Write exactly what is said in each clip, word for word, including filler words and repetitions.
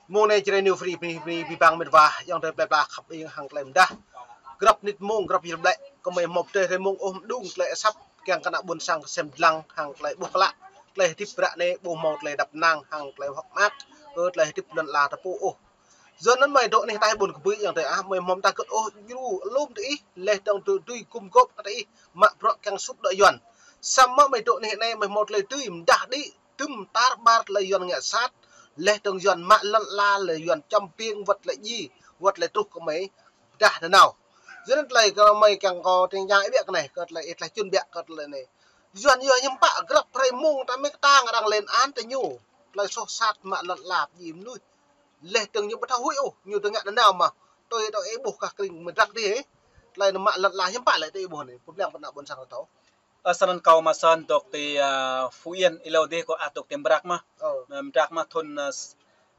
Mông anai Jrai New Free, Free, Free, Free bang mĕt wa, ayŏng adơi plơi pla khăp ing hăng tơlơi mơdah. Grăp mơnit mông, grăp jơlan ƀlĕ, kơmơi hmâo tơlơi mông ôh mơđung tơlơi asăp, kiăng kơ ană ƀôn sang kơsem dlăng hăng tơlơi ƀuh klă, tơlơi hơdip ră anai ƀu hmâo tơlơi dăp năng hăng tơlơi hơ̆k mơak, ơ, tơlơi hơdip lŏn ala ta pô ôh. Yua anŭn mơi dŏ anih ataih ƀôn kơbui ayŏng adơi ah, mơi hmâo mơta kơt ôh djru lŏm tơ ih, laih dơ̆ng tơ dưi gum gôp kơ tơ ih, mă bruă kiăng sut dŏ Yuan. Samơ̆ mơi dŏ anih anai mơi hmâo tơlơi dưi mơdah đĭ, tơm tar ƀar tơlơi Yuan ngă sat, laih dơ̆ng Yuan mă lŏn ala, laih Yuan čăm ƀing wơ̆t tơlơi djai, wơ̆t tơlơi truh kơ mơi dah nanao. Yua anŭn tơlơi kơ mơi kiăng kơ tring jang ih biă kơ anai, kơ tơlơi ih tơlơi čun biă kơ tơlơi anai. Yuan yơh hiư̆m pă grăp hrơi mông ta mĕt ta ngă arăng lên án tơ ñu. Tơlơi soh sat mă lŏn ala djai mơnuih. Laih dơ̆ng ñu ƀu thâo huĭ ôh, ñu dơ̆ng ngă nanao mơ̆. Tui tui ih ƀuh kah kring mơdrăk dih, ih. Tơlơi anŭn mă lŏn ala hiư̆m pă lĕ tui ih ƀuh anai, pơblang pơ ană ƀôn sang ta thâo. Ơ, sơnăn kâo mă sơnăn dŏ ti, ơ, Phú Yên, ih lâo dih kâo ăt dŏ ti Mdrak mơ̆. Ơ. Ơ, Mdrak mơ̆ thŭn, ơ, s-,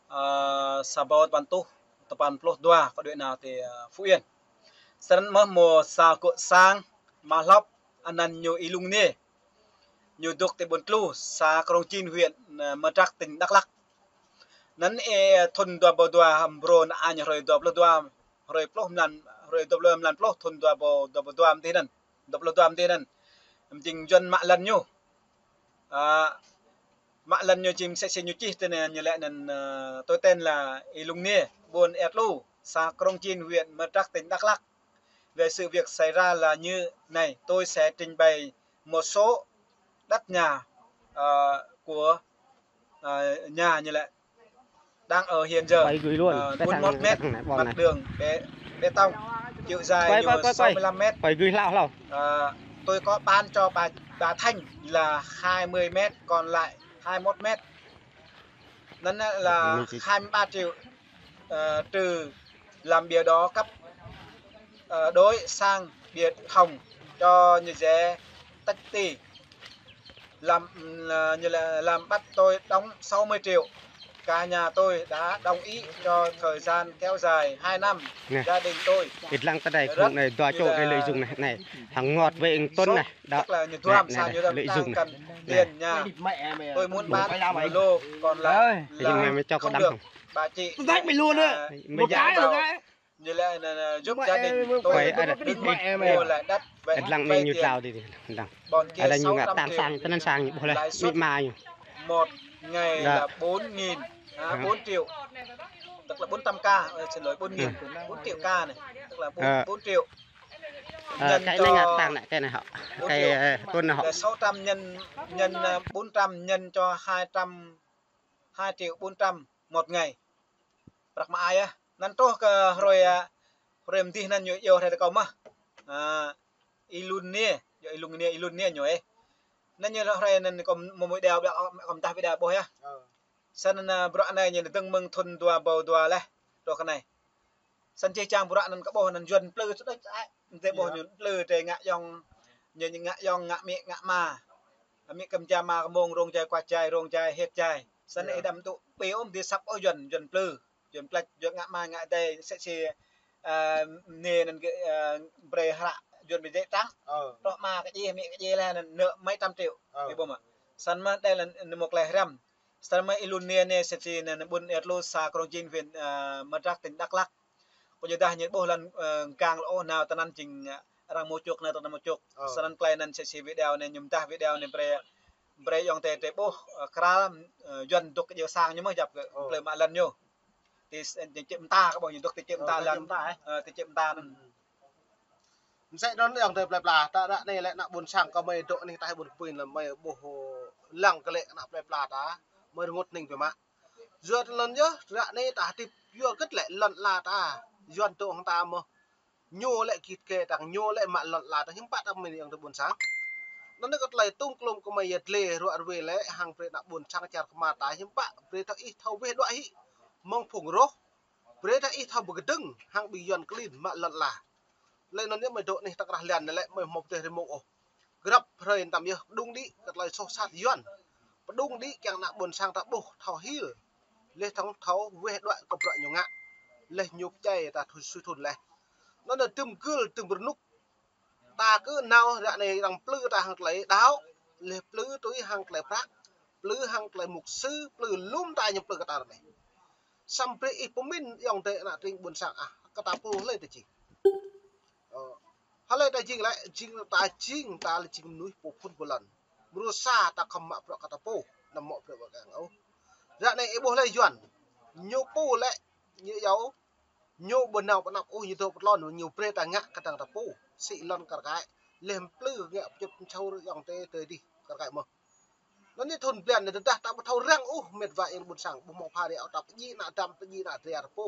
ơ, sa rơbâo tơpăn rơtuh, tơpăn pluh dua kâo đuaĭ nao ti, ơ, Phú Yên. Sơnăn mơ̆ hmâo sa gŏ sang, mă hlŏp, anăn ñu Y Lung Niê. Ñu dŏ ti ƀuôn Tlu, xã Krông Chin, huyện, ơ, Mdrak, tỉnh Đắk Lắk. Anăn ih thŭn dua rơbâo dua, hăm brô ană añ hrơi dua pluh dua, hrơi pluh mlan, hrơi dua pluh mlan pluh, thŭn dua rơbâo dua pluh dua mơ̆ng dih anăn. Dua pluh dua mơ̆ng dih anăn. Jing Yuan mă lŏn ñu. Ơ, mă lŏn ñu jing mơsĕ si ñu čih tơ anai ñu laĭ anăn, ơ, tôi tên là Y Lung Niê, ƀuôn Ea Tlu, xã Krông Chin, huyện Mdrak, tỉnh Đắk Lắk. Về sự việc xảy ra là như này, tôi sẽ trình bày một số đất nhà, ờ, của, ờ, nhà như là đang ở hiện giờ, ờ, bốn mươi mốt mét, mặt đường bê, bê tông, chiều dài sáu mươi lăm mét. Ờ, tôi có bán cho bà, bà Thanh là hai mươi mét, còn lại hai mươi mốt mét. Nên là hai mươi ba triệu, ờ, trừ làm bìa đỏ cấp, ờ, đối sang bìa hồng cho nhà rẻ Tách Ti. Làm, là, như là làm bắt tôi đóng sáu mươi triệu. Cả nhà tôi đã đồng ý cho thời gian kéo dài hai năm. Nè. Gia đình tôi. Ih lăng tơ anai, rất khung anai, dua như čô anai là lợi dụng anai, anai. Hăng ngŏt wơ̆t ing tŭn sốt, anai. Tức là ñu duam sa ñu đang cần tiền nhà. Tôi muốn bán một lô, còn lại là không được. Bà chị, à, mới dạy bảo như là, là, là giúp gia đình tôi đứng mua lại đất, vậy vay tiền. Bọn kia sáu trăm triệu, lãi suất một ngày là bốn nghìn, à, bốn triệu. Tức là bốn trăm K, ờ, xin lỗi, bốn nghìn, bốn triệu K này. Tức là bốn, bốn triệu. Nhân cho bốn triệu. Là sáu trăm nhân, nhân, à, bốn trăm nhân cho hai trăm, hai triệu bốn trăm một ngày. Prăk mă ai ah. Anăn truh kơ hrơi, ơ, hrơi mơ̆ng dih anăn ñu iâu hrơi tơ kâo mơ̆. Ơ, Y Lung Niê, yua Y Lung Niê, Y Lung Niê ñu ih. Anăn ñu hrơi anăn kâo mơ̆ mơ̆ đeo, kâo mơdah video ƀuh yơh. Sơnăn, ơ, bruă anai ñu dơ̆ng mơ̆ng thŭn dua rơbâo dua laih, truh kơ anai. Sơnăn čih čang bruă anăn kơ ƀuh anăn Yuan plư sut đôč ai. Mơ̆ng dih ƀuh ñu plư tơ ngă ayŏng, ñu ngă ayŏng, ngă amĭ, ngă ama. Amĭ kơm jai, ama kơmông, rông jai, kuah jai, rông jai, hiêt jai. Sơnăn ih đăm tŭ ƀiă ôh, mơ̆ng dih săp ôh Yuan, Yuan plư. Yuan pleč, Yuan ngă ama ngă adai, mơsĕ si, ơ, mơnê anăn gơ̆, ơ, brơi hră Yuan ƀing djai trắng. Truh ama kơ djai, amĭ kơ djai laih anăn nợ mấy trăm triệu. Ih ƀuh mơ̆. Sơnăn mơ̆ đei lŏn anăn mơ̆ tơlơi hriăm. Sơnăn mơ̆ Y Lung Niê anai mơsĕ si anăn ƀuôn Ea Tlu, xã Krông Chin, huyện, ơ, Mdrak, tỉnh Đắk Lắk. Kâo ñu dah ñu ƀuh lŏn, ơ, gang lŏ ôh nao tơ anăn jing, ơ, arăng mơčŏk nao tơ anăn mơčŏk. Sơnăn tơlơi anăn mơsĕ si video anai ñu mơdah video anai brơi, brơi ayŏng adơi tơ ƀuh, ơ, krăl, ơ, Yuan dŏ kơ djai sang ñu mơ̆ djăp kơ plư mă lŏn ñu. Ti s-, ti čĕ mơta kơ ƀuh ñu dŏ ti čĕ mơta lŏn. Ơ, ti čĕ mơta anăn. Mơsĕ anŭn ayŏng adơi plơi pla, ta ră anai lĕ ană ƀôn sang kơ mơi dŏ anih ataih ƀôn kơbui lăm mơi ƀuh lăng kơ lĕ ană plơi pla ta, mơi rơngot hning biă mă. Yua tơlơi anŭn yơh, ră anai ta hơdip yua kơ lĕ lŏn ala ta, Yuan dŏ hăng ta mơ̆. Ñu lĕ git gai tăng, ñu lĕ mă lŏn ala ta hiư̆m pă ta mơi ayŏng adơi ƀôn sang. Anŭn kơ tơlơi tŭng klum kơ mơi yơh dlê ruă rơwe lĕ hăng brơi ană ƀôn sang čar kơmar ta hiư̆m pă, brơi ta ih thâo weh đuaĭ hĭ mơ̆ng phung roh. Brơi ta ih thâo pơkơdơ̆ng hăng ƀing Yuan klin mă lŏn ala. Lĕ anŭn yơh mơi dŏ anih ta krah lian lĕ mơi hmâo pơdơi hrơi mông ôh. Grăp hrơi mơtam yơh pơđung đĭ kơ tơlơi soh sat Yuan. Pơđung đĭ kiăng ană ƀôn sang ta ƀuh thâo hil. Laih dơ̆ng thâo weh đuaĭ kơ bruă ñu ngă. Laih ñu pơdjai ta thun sui thun laih. Anŭn yơh tơm gưl tơm rơnŭk. Ta kơ nao ră anai arăng plư ta hăng tơlơi đaŏ, laih plư tui hăng tơlơi prăk, plư hăng tơlơi mục sư, plư lŏm ta ñu plư kơ ta ră anai. Samơ̆ brơi ih pơmĭn ayŏng adơi ană tring ƀôn sang ah, kơ ta pô hlơi ta jing. Ơ, hlơi ta jing lĕ, jing ta jing, ta lĕ jing mơnuih pô phŭn pô lăn. Mrô sa ta khŏm mă bruă kơ ta pô, anăm mă bruă kơ arăng ôh. Ră anai ih ƀuh lĕ Yuan. Ñu pô lĕ, ñu yua, ñu ƀu nao pơ anăp ôh, ñu dŏ pơ tlôn, ñu brơi ta ngă kơdơ̆ng ta pô. Sĭ lŏn kar kaĭ, leh mplư ngă pơčŭt pơčâo rơ̆ ayŏng adơi tơi dih kar kaĭ mơ̆n. Anŭn yơh thŭn blan anai tơdah ta ƀu thâo răng ôh, met wa ayŏng ƀôn sang, ƀu hmâo phara ôh, ta pơdjai ană dăm, pơdjai ană dra ta pô,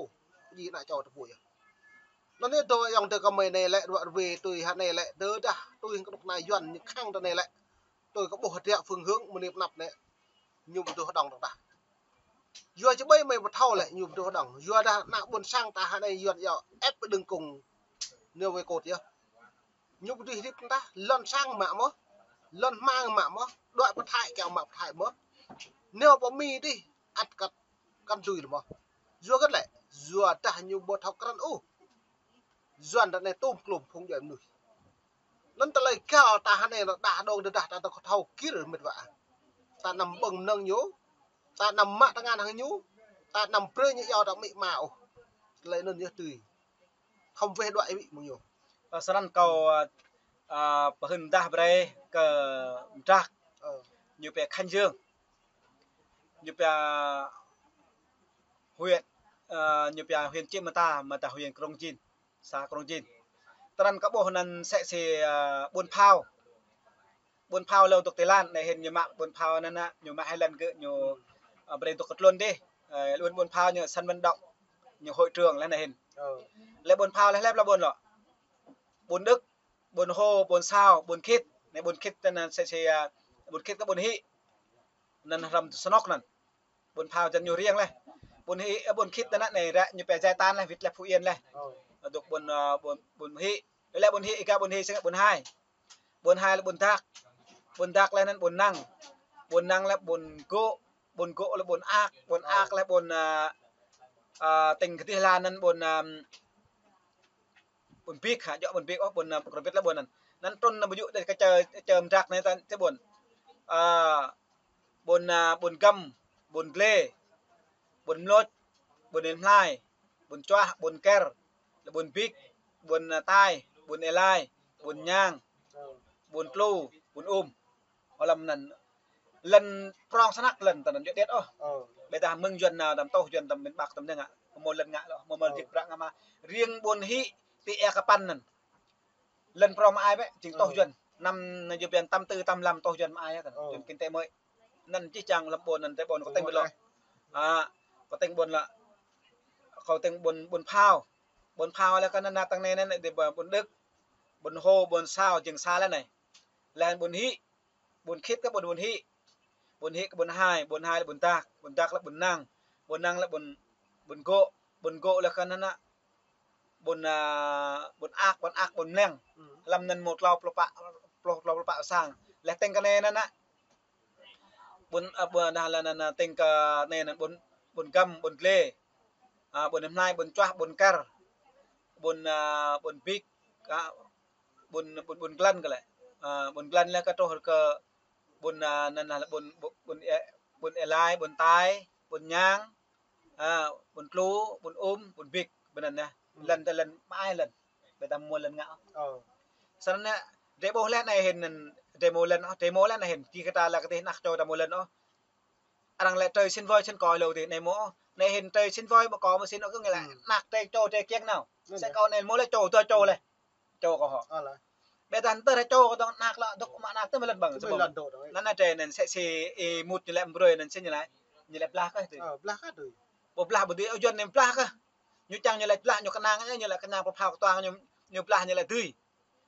pơdjai ană čô ta pô yơh. Anŭn yơh dŏ ayŏng adơi kơmơi anai lĕ, ruă ruê tui hă anai lĕ, tơdah tui kơnuk kơna Yuan ñu khăng ta anai lĕ, tui kơ ƀuh hơdră phương hướng mơnip năp anai, ñu ƀu dŏ hơđong dơ̆ng tah. Yua či ƀai mơi ƀu thâo lĕ ñu ƀu dŏ hơđong. Yua dah ană ƀôn sang ta hă anai Yuan yua ép đưng kung nêu về cột yơh. Ñu ƀu dŏ hơdip tah, lŏn sang mă mơ̆n, lŏn hmang mă mơ̆n, đuaĭ pơ Thái kiăng mă pơ Thái mơ̆n. Nêu pơ Mi dih, ăt kăt, kăn dưi lĕ mơ̆n. Yua kơ lĕ, yua dah ñu ƀu thâo krăn ôh. Yuan ta anai tôm klôm phung djuai mơnuih. Anŭn tơlơi găl ta hă anai đah đong tơdah ta thâo gir met wa. Ta anăm ƀơ̆ng mơnơ̆ng ñu, ta anăm mă tơngan hăng ñu, ta anăm brơi ñu yua ta amĭ ama ôh. Tơlơi anŭn yơh tui. Khŏm weh đuaĭ wĭ mơ̆ng ñu. Ơ, snăn kâo, ơ, pơhưn dah brơi kơ mơdrak. Ơ. Ñu pia Khánh Dương. Ñu pia huyện, ơ, ñu pia huyện Čư̆ Mơta, mơta huyện Krông Jin, xã Krông Jin. Tơnăn kâo ƀuh anăn sĕ si, ơ, Ƀuôn Phao. Ƀuôn Phao lĕ dŏ Thái Lan, anai hĭn ñu mă Ƀuôn Phao anăn, ñu mă hai lăn gơ̆ ñu, ơ, brơi dŏ kơ tlôn dih. Ơ, Ƀuôn, Ƀuôn Phao ñu sân vận động, ñu hội trưởng lĕ anai hĭn. Ơ. Lĕ Ƀuôn Phao lĕ hlep lĕ ƀuôn lŏ. Ƀuôn Đức, Ƀuôn Hô, Ƀuôn Sao, Ƀuôn Khit. Anai Ƀuôn Khit anăn sĕ si, ơ, Ƀuôn Khit kơ Ƀuôn Hĭ. Anăn hrăm Snok anăn. Ƀuôn Phao jăn ñu riêng lĕ. Ƀuôn Hĭ, ơ, Ƀuôn Khit anăn anai ră ñu pia Jai Tan lĕ, wĭt lĕ Phú Yên lĕ. Ơ. Dŏ Ƀuôn, ơ, Ƀuôn, Ƀuôn Hĭ. Lĕ Ƀuôn Hĭ, ih gah Ƀuôn Hĭ sĕ ngă Ƀuôn Hai. Ƀuôn Hai lĕ Ƀuôn Dak. Ƀuôn Dak lĕ anăn Ƀuôn Năng. Ƀuôn Năng lĕ Ƀuôn Gô̆. Ƀuôn Gô̆ lĕ Ƀuôn Ak. Ƀuôn Ak lĕ Ƀuôn, ơ, ơ, tỉnh Kơdih Lan anăn Ƀuôn, ơ, Ƀuôn Bik hă, djŏ Ƀuôn Bik ôh, Ƀuôn, ơ, Krông Bit lĕ ƀuôn anăn. Anăn trŭn anăn ƀu djơ̆ tơ kơ čơ, čơ mơdrak anai ta, tơ ƀuôn. Ơ, Ƀuôn, ơ, Ƀuôn Găm, Ƀuôn Dlê, Ƀuôn Mlôč, Ƀuôn Êl Mhlai, Ƀuôn Čuah, Ƀuôn Ker, lĕ Ƀuôn Bik, Ƀuôn, ơ, Tai, Ƀuôn Êlai, Ƀuôn Nhang, Ƀuôn Tlu, Ƀuôn Um. Hlăm anăn lăn prŏng snăk lăn tơ anăn djŏ điêt ôh. Ơ. Ƀiădah mơ̆ng Yuan nao tăm tuh Yuan tăm miền Bắc tăm anai ngă. Hmâo lăn ngă lŏ, hmâo mơ̆ jik prăk ngă mă. Riêng Ƀuôn Hĭ ti ea kơ păn anăn. Lăn prŏng mă ai bĕ, jing tuh Yuan. Năm anai yơh biăn tăm tư tăm lăm tuh Yuan mă ai tơ anăn. Ơ. Yuan kinh tế mới. Anăn jih jang hlăm ƀuôn anăn tơ ƀuôn kơ tĭng ƀuôn lŏ. Ơ. Ơ, kơ tĭng ƀuôn lŏ. Kơ tĭng ƀuôn, Ƀuôn Phao. Ƀuôn Phao lĕ kơ anăn nao tơ̆ng anai anăn dih Ƀuôn Đức. Ƀuôn Hô, Ƀuôn Sao, jing sa lĕ anai. Lĕ Ƀuôn Hĭ. Ƀuôn Khit kơ Ƀuôn, Ƀuôn Hĭ. Ƀuôn Hĭ kơ Ƀuôn Hai, Ƀuôn Hai lĕ Ƀuôn Dak, Ƀuôn Dak lĕ Ƀuôn Năng, Ƀuôn Năng lĕ Ƀuôn, Ƀuôn Gô̆, Ƀuôn Gô̆ lĕ kơ anăn, ơ, Ƀuôn, ơ, Ƀuôn Ak, Ƀuôn Ak, Ƀuôn Mleng. Hlăm anăn hmâo klâo pluh pă, pluh, klâo pluh pă sang. Lĕ tĭng kơ anai anăn, ơ, Ƀuôn, ơ, Ƀuôn, dah lĕ anăn, ơ, tĭng kơ anai anăn Ƀuôn, Ƀuôn Găm, Ƀuôn Dlê, ơ, Ƀuôn Êl Mhlai, Ƀuôn Čuah, Ƀuôn Ker, Ƀuôn, ơ, Ƀuôn Bik, ơ, Ƀuôn, Ƀuôn, Ƀuôn Glăn kơ lĕ. Ơ, Ƀuôn Glăn lĕ kơ truh kơ Ƀuôn, ơ, anăn lĕ Ƀuôn, Ƀuôn, Ƀuôn Ê-, Ƀuôn Êlai, Ƀuôn Tai, Ƀuôn Nhang, ơ, Ƀuôn Tlu, Ƀuôn Um, Ƀuôn Bik, ƀuôn anăn yơh. Lăn tơ lăn mă ai lăn. Ƀiădah hmâo lăn ngă. Ơ. Snăn yơh, drei ƀuh lĕ anai hĭn anăn, drei hmâo lăn ôh, drei hmâo lĕ anai hĭn, ki kơ ta lĕ kơ tih anak čô ta hmâo lăn ôh. Arăng lĕ trơi sĭn wơi sĭn koi lu tih, anai hmâo ôh. Anai hĭn trơi sĭn wơi ƀu kơ mơsĭn ôh, kơ ngă lĕ anak drei čô drei kiăng nao. Sĕ kâo anai hmâo lĕ čô, dua čô lĕ. Čô kâo hŏ. Ơ lĕ. Ƀiădah tơdah čô kâo dŏ anak lĕ, dŏ mă anak tơ mơ̆ lăn ƀơ̆ng. Tơ mơ̆ lăn dŏ dong. Anăn anai drei anăn sĕ si ih mŭt ñu lĕ mbrơi anăn sĭ ñu lĕ. Ñu lĕ blah kơ tui. Ơ, blah kơ tui. Ƀu blah ƀu dưi, ơ, Yuan anai blah kơ. Ñu čang ñu lĕ blah, ñu kơnang, ñu lĕ kơnang pơphao kơtuang ñu, ñu blah ñu lĕ dưi.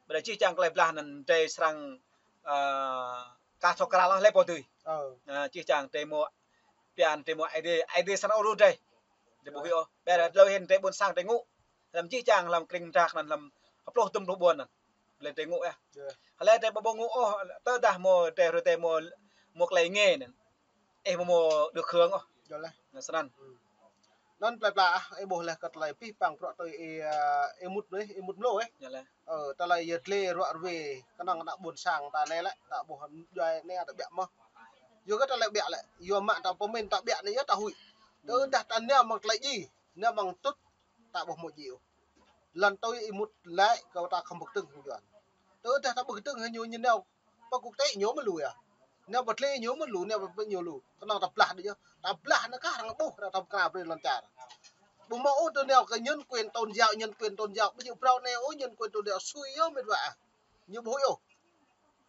Ƀiădah jih jang tơlơi blah anăn drei srăng, ơ, ka thâo kral lĕ pô dưi. Ơ. Ơ, jih jang drei hmâo, pian drei hmâo Aê Diê, Aê Diê srăng ur drei. Drei ƀu huĭ ôh. Ƀiădah tơlơi hĭn drei ƀuôn sang drei ngŏ. Hlăm jih jang hlăm krĭng mơdrak anăn hlăm pluh dŭm pluh ƀuôn anăn. Lĕ drei ngŏ yơh. Hlơi drei ƀu ngŏ ôh, tơdah hmâo drei, drei hmâo, hmâo tơlơi ngê anăn. Ih ƀu hmâo được hưởng ôh. Yơh lĕ. Anăn snăn. Anăn plei pla ah, ih ƀuh lĕ kơ tơlơi pih pang prŏ tui ih, ơ, ih mŭt anai, ih mŭt mlâo ih. Yơh lĕ. Ơ, tơlơi yơh dlê ruă ruê, kơnơ̆ng ană ƀuôn sang ta anai lĕ, ta ƀuh djuai anai ta ƀiă mơ̆n. Yua kơ tơlơi ƀiă lĕ, yua mă ta pơmĭn ta ƀiă anai yơh ta huĭ. Tơdah ta nao mơ̆ng tơlơi djai, nao mơ̆ng tŭt, ta ƀu hmâo djai ôh. Lŏn tui ih mŭt lĕ kơ ta khŏm ƀu kơdơ̆ng hăng Yuan. Tơdah ta ƀu kơdơ̆ng hăng ñu, ñu nao pơ quốc tế ñu mơ̆ lu yơh. Nao pơ tơlơi ñu mơ̆ lu, nao pơ ñu lu. Kơnơ̆ng ta blah đôč yơh. Ta blah anŭn kah arăng ƀuh, arăng thâo kơna brơi lŏn čar. Ƀu hmâo ôh tơ nao kơ nhân quyền tôn giáo, nhân quyền tôn giáo. Ƀu djơ̆ phrâo anai ôh nhân quyền tôn giáo sui yơh mĕt wa ah. Ñu ƀu huĭ ôh.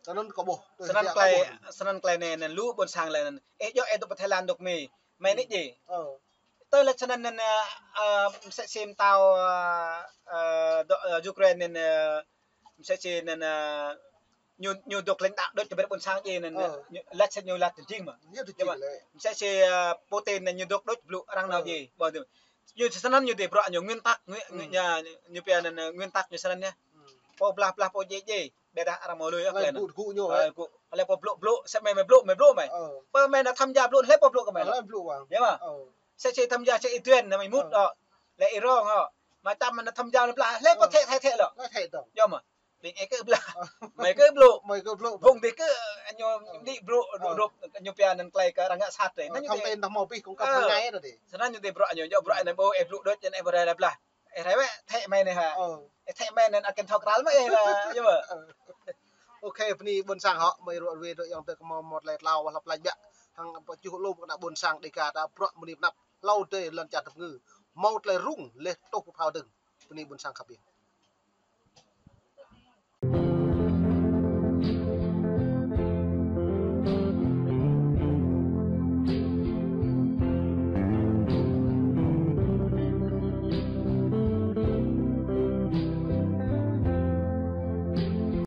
Tơ anŭn kâo ƀuh. Tui snăn hơdră tơlơi, kâo ƀuh. Snăn tơlơi anai anŭn lu ƀôn sang lĕ anŭn. Ih djơ̆ ih dŏ pơ Thái Lan dŏ kơmơi. Mơi anai djai. Ơ. Tơlơi snăn anŭn, ơ, ơ, msĕ si mtao, ơ, ơ, dŏ, ơ, Ukraine anŭn, ơ, msĕ si anŭn, ơ, ñu, ñu dŏ lĕ đaŏ đôč kơ brơi ƀôn sang djai anŭn, Ơ. Ñu, lĕ sĭt ñu lăt tơjing mơ̆. Ñu tơjing lĕ. Msĕ si, ơ, Putin anŭn ñu dŏ đôč blŭ arăng nao Ơ. Djai. Ƀu djơ̆. Ñu snăn ñu dŏ bruă ñu nguyên tắc, ñu, Ơ. Ñu, ñu pia anŭn, ơ, nguyên tắc ñu snăn yơh. Ơ. Pô blah blah pô djai djai. Ƀiădah arăng hmâo lui yơh. Laĭ lĕ anŭn. Blŭ gŭ ñu. Ơ, gŭ. Laĭ pô blŭ blŭ, sĕ mơi mơi blŭ, mơi blŭ mơi. Ơ. Pơ mơi nao tham gia blŭ, laĭ pô blŭ kơ mơi. Laĭ blŭ wang. Yơh mơ̆. Ơ. Sĕ sĕ tham gia sĕ Israel anŭn mơi mŭt Ơ. Dŏ. Lĕ Iran hŏ. Mơtam mơi nao tham gia lĕ blah, laĭ pô Ơ. Thĕ thĕ thĕ lŏ. Laĭ thĕ dŏ. Yơh mơ̆. Ƀing ih kơ blah. Ơ. Mơi kơ blŭ. Mơi kơ blŭ. Phung dih kơ ñu Ơ. Dih blŭ, Ơ. Rup, ñu pia anŭn tơlơi kơ arăng ngă sat dih. Ơ, anŭn ñu thông dih. Tin ta hmâo pih kông kăp Ơ. Hrơi anai dih. Snăn ñu dih bruă ñu, djơ̆ bruă anai ƀu ih blŭ đôč, anŭn ih ƀu rai laĭ blah. Ih rai wĕ thĕ mơi anai hă. Ơ. Ih thĕ mơi anŭn akŏn thâo kral mơ̆ ih laĭ, yơh mơ̆. Ơ. Ôkê, bơni ƀôn sang hŏ, mơi ruă ruê dŏ yŏng tơ kơ hmâo mơ̆ tơlơi tlao wah lăp lač biă. Hăng pơčuh lŏm kơ ană ƀôn sang Dêga ta bruă mơni pơnăp. Hlâo dêh lŏn čar tơpơngư. Hmâo tơlơi rŭng, laih tuh pơphao dơ̆ng. Bơni ƀôn sang khăp biă.